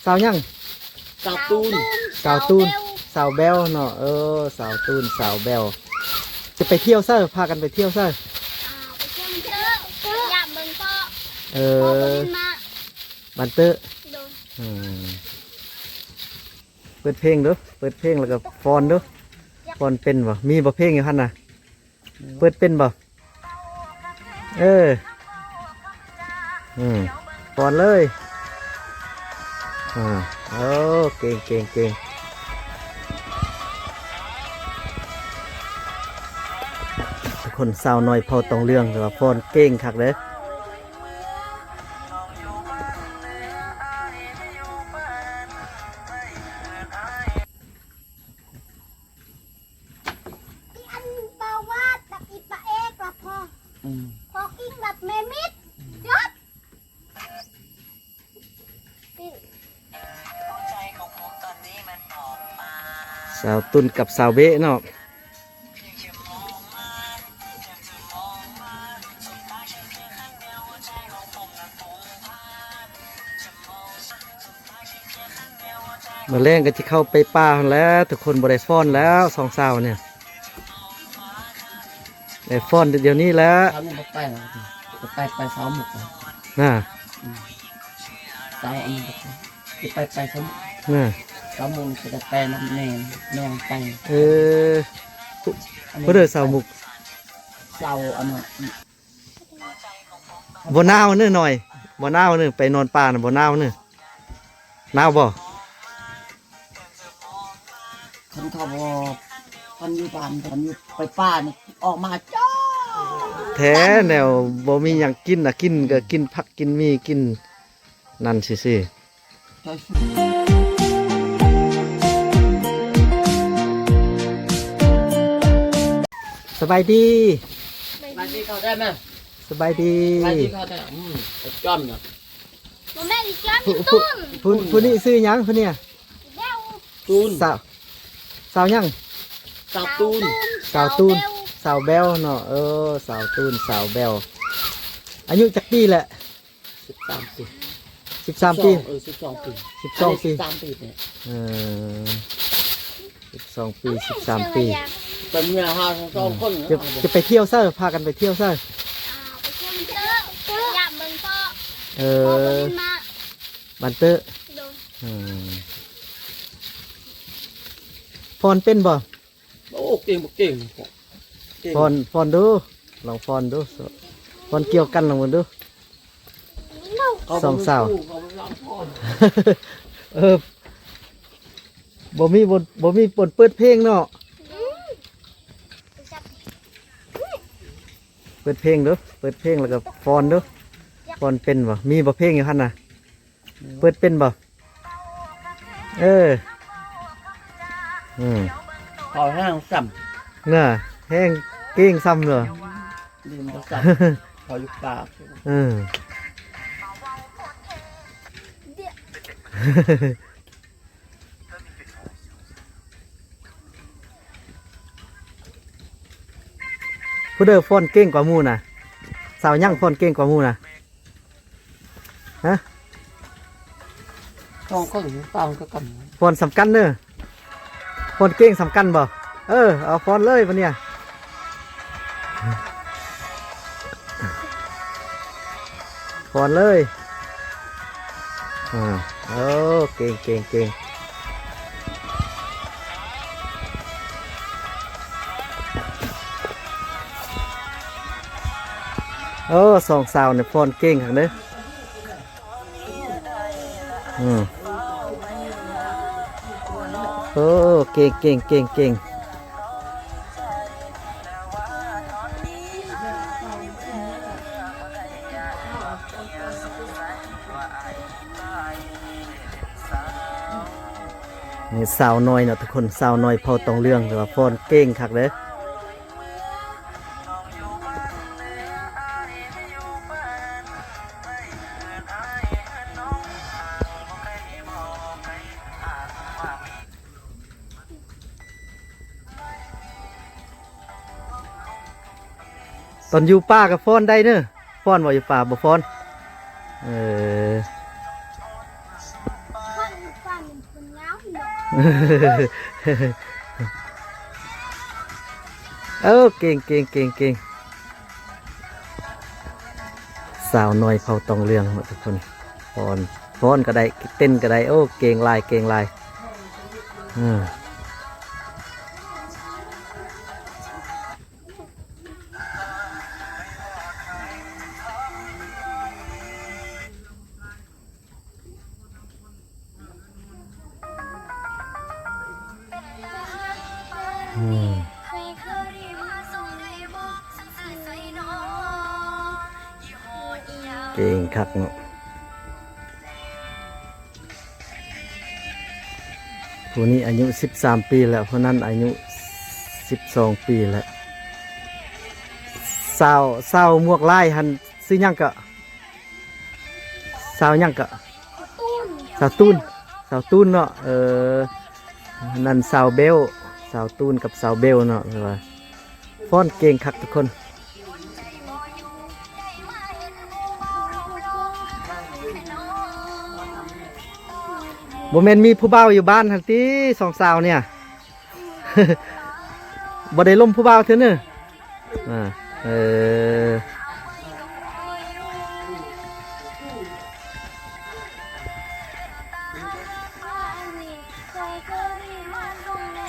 ສາວຫຍັງ? ສາວຕູນ. ສາວຕູນ ສາວແບວເນາະ. ເອີ ສາວຕູນ ສາວແບວ. ຈະໄປທ່ຽວໃສ? ພາກັນໄປທ່ຽວໃສ? ອ່າ ໄປທ່ຽວເຕີ້ ຢາກເບິ່ງເກາະ. ເອີ ເກາະບໍ່ບິນມາ ບ້ານເຕີ້. ໂດຍ. ອືມ ເປີດເພງເດີ້ ເປີດເພງແລ້ວກໍຟ້ອນເດີ້. ຟ້ອນເປັນບໍ່? ມີບໍ່ເພງຢູ່ຫັ້ນນະ? ເປີດເປັນບໍ່? ເອີ ອືມ ຟ້ອນເລີຍ. ອ່າ ໂອ້ ເກັ່ງ ເກັ່ງ ເກັ່ງ ທຸກຄົນ. ສາວນ້ອຍເຜົ່າຕອງເຫຼືອງ ແຕ່ວ່າຟ້ອນເກັ່ງຄັກເດ້. ອີອັນປາວາດກັບອີປາເອກລະພໍ ອືມ ພໍກິນກັບແມ່ມິດ ຢຸດ. ສາວຕຸນກັບສາວເບ້ເນາະ. ມື້ແລງກໍຊິເຂົ້າໄປປ່າຫັ້ນແຫຼະ ທຸກຄົນ ບໍ່ໄດ້ຟ້ອນແລ້ວສອງສາວນີ້ ໄດ້ຟ້ອນແຕ່ດຽວນີ້ແຫຼະ. ສາວນີ້ບໍ່ໄປແລ້ວ ໄປ ໄປເຊົ້າມຸກນະ. ອືມ ເຊົ້າອັນນີ້ບໍ່ໄປ ຊິໄປ ໄປເຊົ້າມຸກນະ. ເຊົ້າມຸກຊິໄດ້ໄປນຳແມ່ ແມ່ໄປ. ເອີ ຜູ້ໃດເຊົ້າມຸກ? ເຊົ້າອັນນັ້ນ ບໍ່ໜາວເນີ ໜ້ອຍ ບໍ່ໜາວເນີ ໄປນອນປ່ານະ ບໍ່ໜາວເນີ ໜາວບໍ່? ຄັນເຂົາບໍ່ ຄັນຢູ່ບ້ານ ຄັນຢູ່ໄປປ່ານີ້ ອອກມາຈ້ອຍ ແທ້ແນວບໍ່ມີຫຍັງກິນນະ ກິນກໍກິນຜັກກິນໝີ່ ກິນນັ້ນຊື່ໆ. ສະບາຍດີ ສະບາຍດີ ເຂົ້າໄດ້ແມ່? ສະບາຍດີ ສະບາຍດີ ເຂົ້າໄດ້. ອືມ ໄອ້ຈ້ອມນະ ບໍ່ແມ່ນອີກຈ້ອມ ຜູ້ ຜູ້ ຜູ້ນີ້ຊື່ຫຍັງ? ຜູ້ນີ້ ແບວ ຕູນ. ສາວ ສາວຫຍັງ? ສາວຕູນ ສາວຕູນ ສາວແບວ ສາວແບວເນາະ. ເອີ ສາວຕູນ ສາວແບວ. ອາຍຸຈັກປີແຫຼະ? ສິບສາມປີ ສິບສາມປີ ສິບສອງ ເອີ ສິບສອງປີ ສິບສອງປີ ສິບສາມປີ. ເອີ ສິບສອງປີ ສິບສາມປີ ເປັນເມຍເຮົາທັງສອງຄົນ. ຈະ ຈະໄປທ່ຽວໃສ? ພາກັນໄປທ່ຽວໃສ? ອ່າ ໄປທ່ຽວເຕີ້ ຢາກເບິ່ງເກາະ. ເອີ ເກາະບໍ່ບິນມາ ບ້ານເຕີ້. ໂດຍ. ອືມ ຟ້ອນເປັນບໍ່? ໂອ້ ເກັ່ງບໍ່ເກັ່ງ ເກັ່ງ. ຟ້ອນ ຟ້ອນດູ ລອງຟ້ອນດູ ຟ້ອນກ່ຽວກັນລອງເບິ່ງດູ ສອງສາວ. ເອີ ບໍ່ມີ ບໍ່ ບໍ່ມີບ່ອນເປີດເພງເນາະ. ອືມ ເປີດເພງດູ ເປີດເພງແລ້ວກໍຟ້ອນດູ ຟ້ອນເປັນບໍ່? ມີບໍ່ເພງຢູ່ຫັ້ນນະ? ເປີດເປັນບໍ່? ເອີ ອືມ ເຂົາແຮງຊ້ຳ ນະ ແຮງເກັ່ງຊ້ຳເນາະ ຫຼິ້ນບໍ່ຊ້ຳ ເຂົາຢູ່ປ່າ. ເອີ ຜູ້ໃດຟ້ອນເກັ່ງກວ່າໝູ່ນະ? ສາວຫຍັງຟ້ອນເກັ່ງກວ່າໝູ່ນະ? ຮະ? ສອງຄົນຕ່າງກັນ ຟ້ອນສ່ຳກັນເດີ ຟ້ອນເກັ່ງສ່ຳກັນບໍ່? ເອີ ເອົາຟ້ອນເລີຍບັດນີ້ ຟ້ອນເລີຍ. ອ່າ ໂອ້ ເກັ່ງ ເກັ່ງ ເກັ່ງ. ໂອ້ ສອງສາວນີ້ຟ້ອນເກັ່ງຄັກເດີ. ອືມ ໂອ້ ເກັ່ງ ເກັ່ງ ເກັ່ງ ເກັ່ງ. ນີ້ສາວນ້ອຍເນາະທຸກຄົນ ສາວນ້ອຍເຜົ່າຕອງເຫຼືອງ ແຕ່ວ່າຟ້ອນເກັ່ງຄັກເດ້. ຕອນຢູ່ປ່າກໍຟ້ອນໄດ້ເນີ ຟ້ອນບໍ່? ຢູ່ປ່າບໍ່ຟ້ອນ ເອີ. ເອີ ເກັ່ງ ເກັ່ງ ເກັ່ງ ເກັ່ງ. ສາວນ້ອຍເຜົ່າຕອງເຫຼືອງເນາະທຸກຄົນ ຟ້ອນ ຟ້ອນກໍໄດ້ ເຕັ້ນກໍໄດ້. ໂອ້ ເກັ່ງຫຼາຍ ເກັ່ງຫຼາຍ. ເອີ ອືມ ເກັ່ງຄັກເນາະ. ຜູ້ນີ້ອາຍຸສິບສາມປີແລ້ວ ຜູ້ນັ້ນອາຍຸສິບສອງປີແລ້ວ. ສາວ ສາວໝວກລາຍຫັ້ນຊື່ຫຍັງເກາະ? ສາວຫຍັງເກາະ? ສາວຕູນ ສາວຕູນເນາະ. ເອີ ນັ້ນສາວເບວ ສາວຕູນກັບສາວເບວເນາະ. ແຕ່ວ່າຟ້ອນເກັ່ງຄັກທຸກຄົນ. ບໍ່ແມ່ນມີຜູ້ບ່າວຢູ່ບ້ານຫັ້ນຕິ ສອງສາວນີ້? ບໍ່ໄດ້ລົມຜູ້ບ່າວເທື່ອເນີ. ອາ ເອີ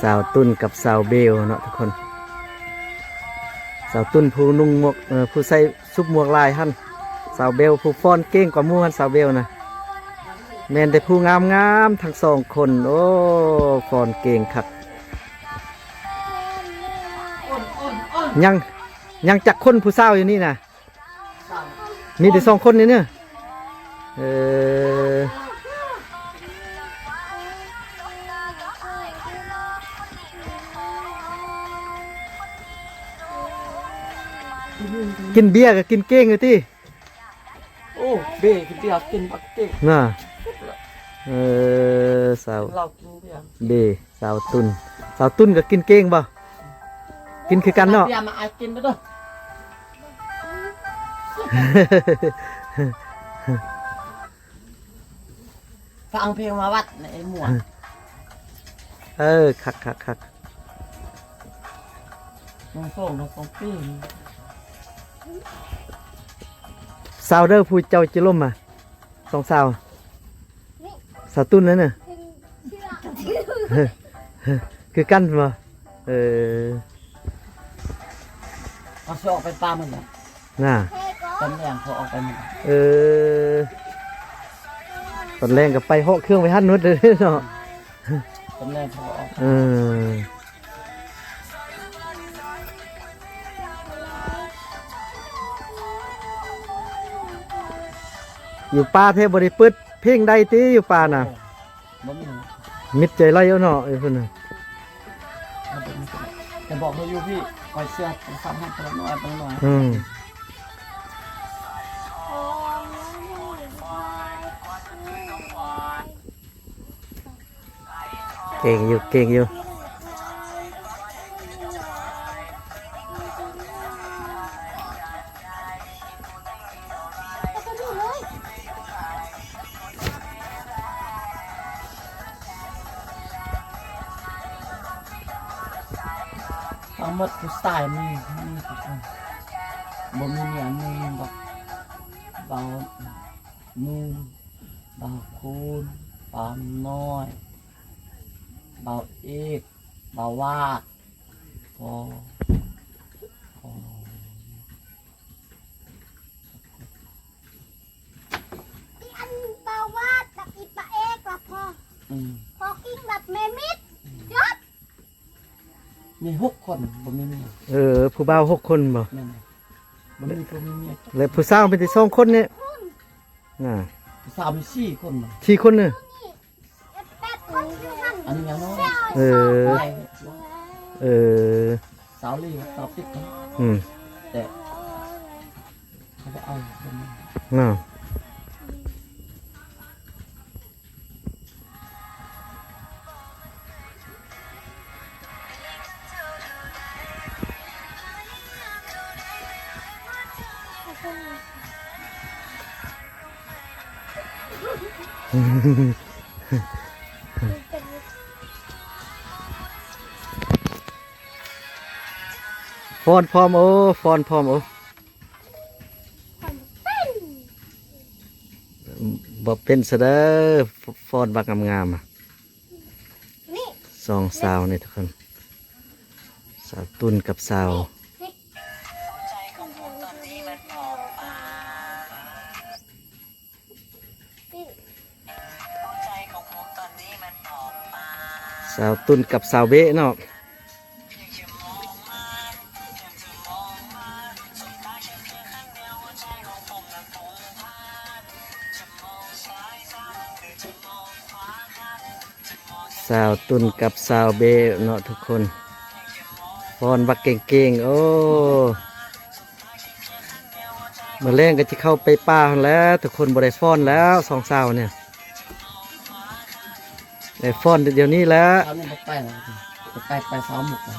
ສາວຕຸນກັບສາວເບວເນາະທຸກຄົນ. ສາວຕຸນຜູ້ນຸ່ງໝວກ ເອີ ຜູ້ໃສ່ຊຸບໝວກລາຍຫັ້ນ. ສາວເບວຜູ້ຟ້ອນເກັ່ງກວ່າໝູ່ຫັ້ນ ສາວເບວນະ. ແມ່ນແຕ່ຜູ້ງາມໆທັງສອງຄົນ. ໂອ້ ຟ້ອນເກັ່ງຄັກ. ຍັງ ຍັງຈັກຄົນຜູ້ສາວຢູ່ນີ້ນະ? ມີແຕ່ສອງຄົນນີ້ເນີ. ເອີ ກິນເບຍກໍກິນເກັ່ງຢູ່ຕິ. ໂອ້ ເບ ກິນເບຍ ກິນບັກເກັ່ງນະ. ເອີ ສາວ ເຫຼົ້າກິນເບຍ ເບ ສາວຕຸນ ສາວຕຸນກໍກິນເກັ່ງບໍ່? ກິນຄືກັນເນາະ. ເບຍມາ ອາຍກິນເດີ້. ຟັງເພງມາວັດໃນໝວດ. ເອີ ຄັກໆໆ. ນ້ອງສອງ ນ້ອງສອງປີ. ສາວເດີ ຜູ້ເຈົ້າຈະລົມມາ ສອງສາວ. ສາວຕຸນນັ້ນນະ ຄືກັນບໍ່? ເອີ ເຮົາຊິອອກໄປປ່າມື້ນະ. ນະ ຕອນແລງເຂົາອອກໄປມື້ນະ. ເອີ ຕອນແລງກໍໄປເຫາະເຄື່ອງໄປຫັ້ນໝົດເລີຍເນາະ. ຕອນແລງເຂົາອອກ. ເອີ ຢູ່ປ່າແທ້ບໍ່ໄດ້ເປີດເພງໃດຕິ ຢູ່ປ່ານະ? ບໍ່ມີ. ມິດໃຈໄຫຼເອົາເນາະ ເອີ ເພິ່ນນະ. ຈະບອກໃຫ້ຢູ່ພີ້ ຂ້ອຍເຊື່ອ ສຳຄັນຕົວນ້ອຍ ຕົວນ້ອຍ. ອືມ. ເກັ່ງຢູ່ ເກັ່ງຢູ່. ທັງໝົດຜູ້ຊາຍມີ ມີທຸກຄົນ ບໍ່ມີເມຍ ມີແຕ່ເບົາໜຸ່ມ ເບົາຄູນ ເບົານ້ອຍ ເບົາເອກ ເບົາວາດ ພໍ ພໍ. ອີອັນເບົາວາດກັບອີປາເອກລະພໍ ອືມ ພໍກິງກັບແມ່ມິດ ອືມ ຍົດ. ມີຫົກຄົນ ບໍ່ມີເມຍ. ເອີ ຜູ້ບ່າວຫົກຄົນບໍ່? ແມ່ນ. ບໍ່ມີ ບໍ່ມີເມຍ. ແລະຜູ້ສາວມີແຕ່ສອງຄົນນີ້ນະ. ຜູ້ສາວມີສີ່ຄົນ. ສີ່ຄົນເນີ. ອັນນີ້ຍັງນ້ອຍ. ເອີ ເອີ ສາວລີ ສາວຕິດນະ. ອືມ ແຕ່ເຂົາບໍ່ເອົາຄົນນະ. ອືມ. ຟ້ອນພ້ອມ ໂອ້ ຟ້ອນພ້ອມ ໂອ້ ບໍ່ເປັນຊະເດີ ຟ້ອນບັກງາມໆ ສອງສາວນີ້ທຸກຄົນ ສາວຕຸນກັບສາວ ສາວຕຸນກັບສາວເບ້ເນາະ. ສາວຕຸນກັບສາວເບ້ເນາະທຸກຄົນ ຟ້ອນບັກເກັ່ງໆ ໂອ້ ມື້ແລງກໍຊິເຂົ້າໄປປ່າຫັ້ນແຫຼະທຸກຄົນ ບໍ່ໄດ້ຟ້ອນແລ້ວສອງສາວນີ້ ໄດ້ຟ້ອນແຕ່ດຽວນີ້ແຫຼະ ເຊົ້ານີ້ບໍ່ໄປແລ້ວ ໄປ ໄປ ໄປເຊົ້າໝົກນະ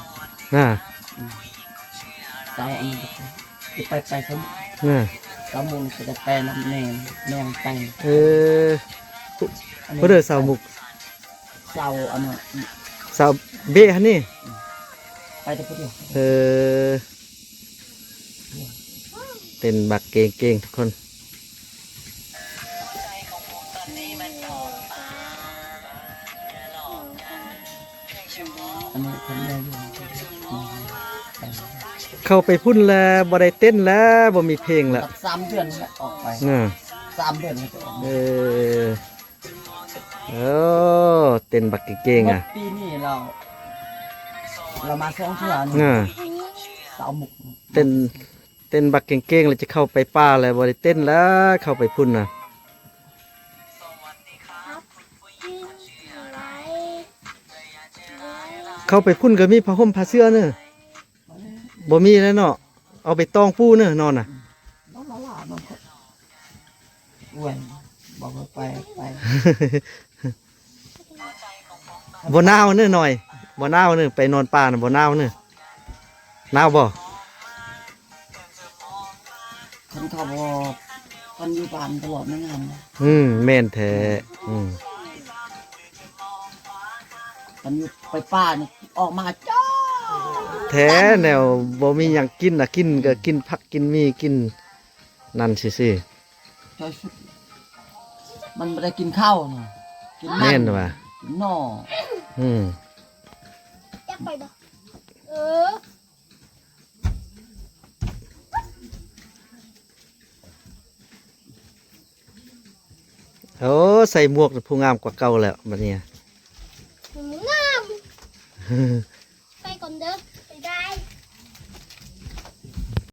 ນະ ອືມ ເຊົ້າອັນນີ້ບໍ່ໄປ ໄປ ໄປເຊົ້າໝົກ ນະ ເຊົ້າໝົກນີ້ກໍໄດ້ໄປນຳແມ່ ແມ່ໄປ ເອີ ອັນນີ້ ຜູ້ໃດເຊົ້າໝົກ ເຊົ້າອັນນັ້ນ ເຊົ້າເບ້ຫັ້ນນີ້ ໄປແຕ່ຜູ້ດຽວ ເອີ ເຕັ້ນບັກເກັ່ງໆ ທຸກຄົນ ອັນນີ້ເພິ່ນແມ່ຢູ່ ເຂົ້າໄປພຸ້ນແລ້ວບໍ່ໄດ້ເຕັ້ນແລ້ວ ບໍ່ມີເພງແລ້ວ ສາມເດືອນແລ້ວອອກໄປ ນະ ສາມເດືອນແລ້ວອອກ ເອີ ໂອ້ ເຕັ້ນບັກເກັ່ງໆ ໝົດ ອະ ປີນີ້ລາວ ລາວມາສອງເທື່ອນີ້ ນະ ເຊົ້າໝົກ ເຕັ້ນ ເຕັ້ນບັກເກັ່ງໆ ແລ້ວຈະເຂົ້າໄປປ່າແລ້ວ ບໍ່ໄດ້ເຕັ້ນແລ້ວ ເຂົ້າໄປພຸ້ນນະ ເຂົ້າໄປພຸ້ນກໍມີຜ້າຫົ່ມຜ້າເສື່ອເນີ ບໍ່ມີແລ້ວເນາະ ເອົາໄປຕ້ອງປູເນີນອນນະ ອືມ ໂອ້ຍ ບໍ່ໄປ ໄປ ບໍ່ໜາວເນີ ໜ້ອຍ ບໍ່ໜາວເນີ ໄປນອນປ່ານະ ບໍ່ໜາວເນີ ໜາວບໍ່? ຄັນເຂົາບໍ່ ຄັນຢູ່ບ້ານຕະຫຼອດໃນງານນະ ອືມ ແມ່ນແທ້ ອືມ ຄັນຢູ່ໄປປ່ານີ້ອອກມາຈ້ອຍ ແທ້ແນວບໍ່ມີຫຍັງກິນນະ ກິນກໍກິນຜັກກິນໝີ່ກິນນັ້ນຊື່ໆ ຈ້ອຍສຸດ ມັນບໍ່ໄດ້ກິນເຂົ້ານະ ກິນມັນ ແມ່ນວ່າ ກິນໜໍ່ ອືມ ຢາກໄປບໍ່? ເອີ ໂອ້ ໃສ່ໝວກຜູ້ງາມກວ່າເກົ່າແລ້ວບັດນີ້ ງາມ ໄປກ່ອນເດີ